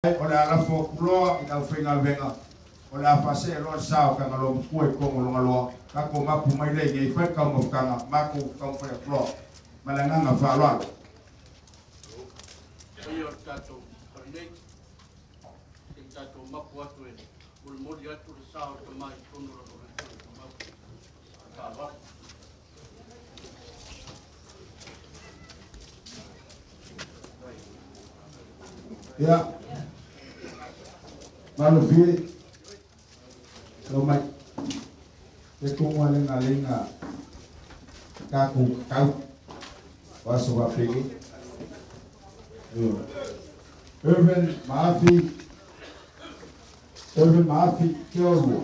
O le a lafo atu loa i le aufaigaluega, o le a faasee loa le sa o Tagaloa Matua i totonu o Logaloa, tatou mapu mai lea i inei, fai le taumafataga, matou taumafai atu loa. Ma le agaga faaaloalo. Paia o le tatou fale nei, se i tatou mapu atu e molimoli atu le sa o le tama i totonu o lona Itu Tumau. Faaaloalo. Ia, malofie, lau mai, e tumu ale ngā lenga kākou kau, o aso wapege. Irvin Maafi, Irvin Maafi, ke orua.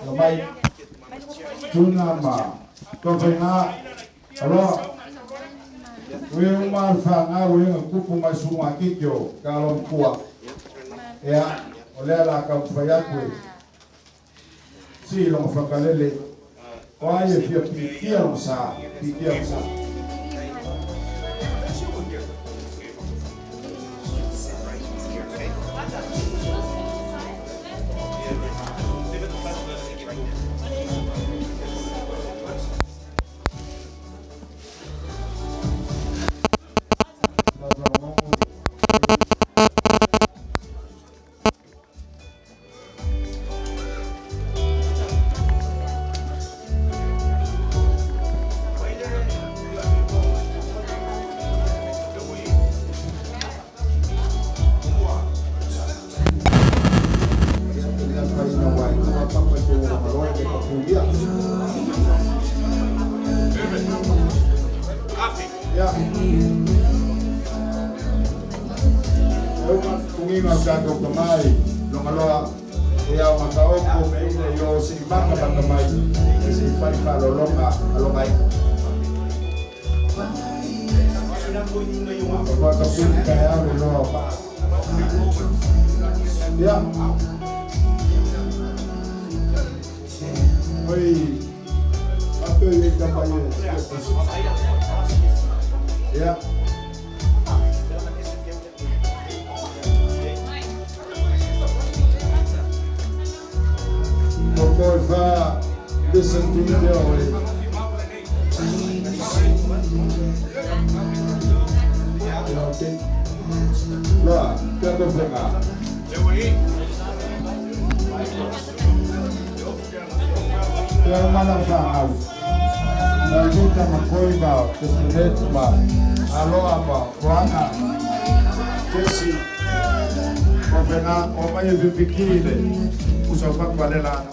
Lau mai, tuna ma tofenga, aloa, Ue uma al whanga ue nga kupu mai sunga kikio, ka lo mkua. Ea, o lea la ka mwhai atu e. Si longa whakalele, o ai e fia pikia longa sa, pikia longa sa. Ia, e uma tugiga o tatou tamai logaloa e ao mataopo me ile i o se'i maka mata mai e se'i fai fa'alologa alogai fa'akapuni taeao le loa o ia oi ape i tamai e ia. Koko e fa listen to te oe. Ia okay. Loa, kia ko whenga. Kia mana whaau. Na tuta makoi ma, te sunetu ma, aloa ma, koanga. Kesi, ko whenga, o mai e pipiki le, usa whakwa le lana.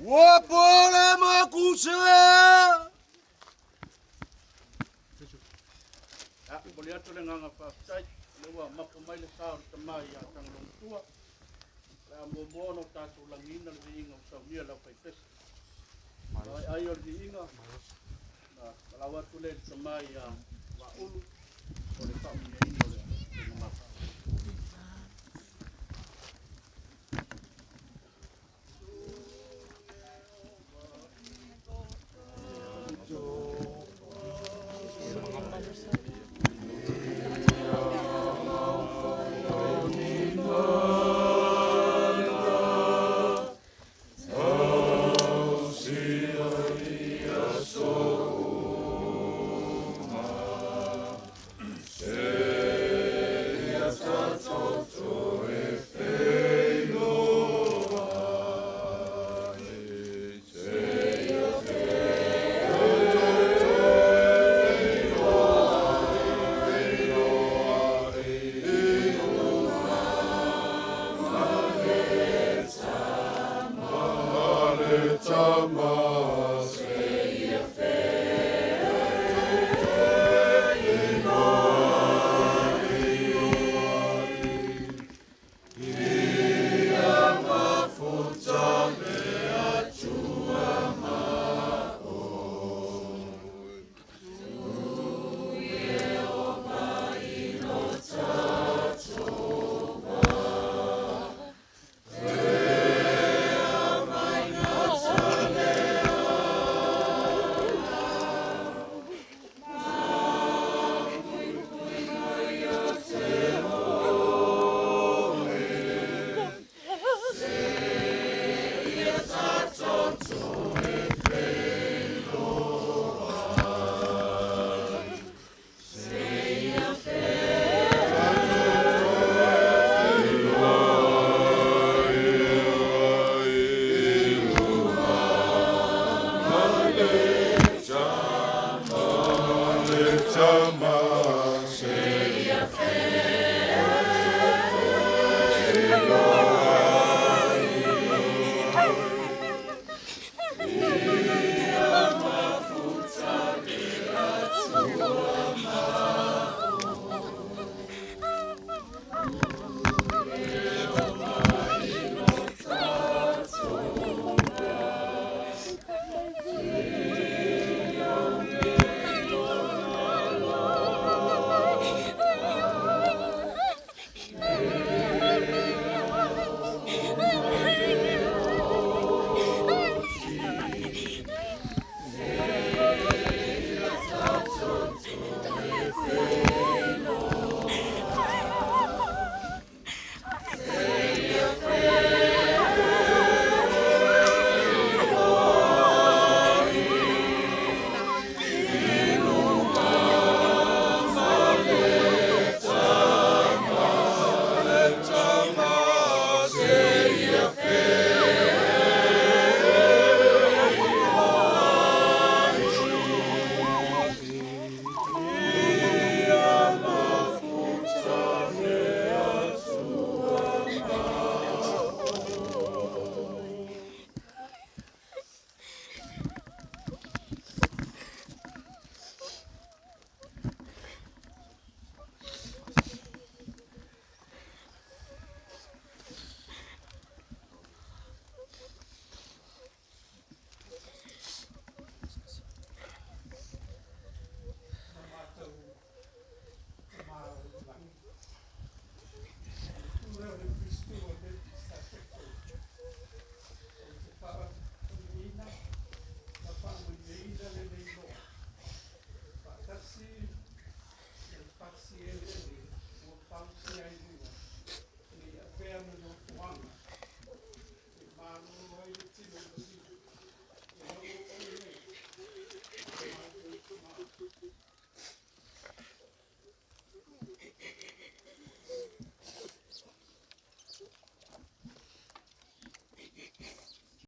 Ua pole makuse. Ia, momoli atu le agaga faafetai, o lea ua mapo mai le sa o le tama ia Tagaloamatua. O le a muamua ona o tatou lagiina le viiga ua saunia e le aufaipese. Ai ai o le viiga, na valaau atu lea i le tama ia Vaaulu o le faamanuiaina o le faiga.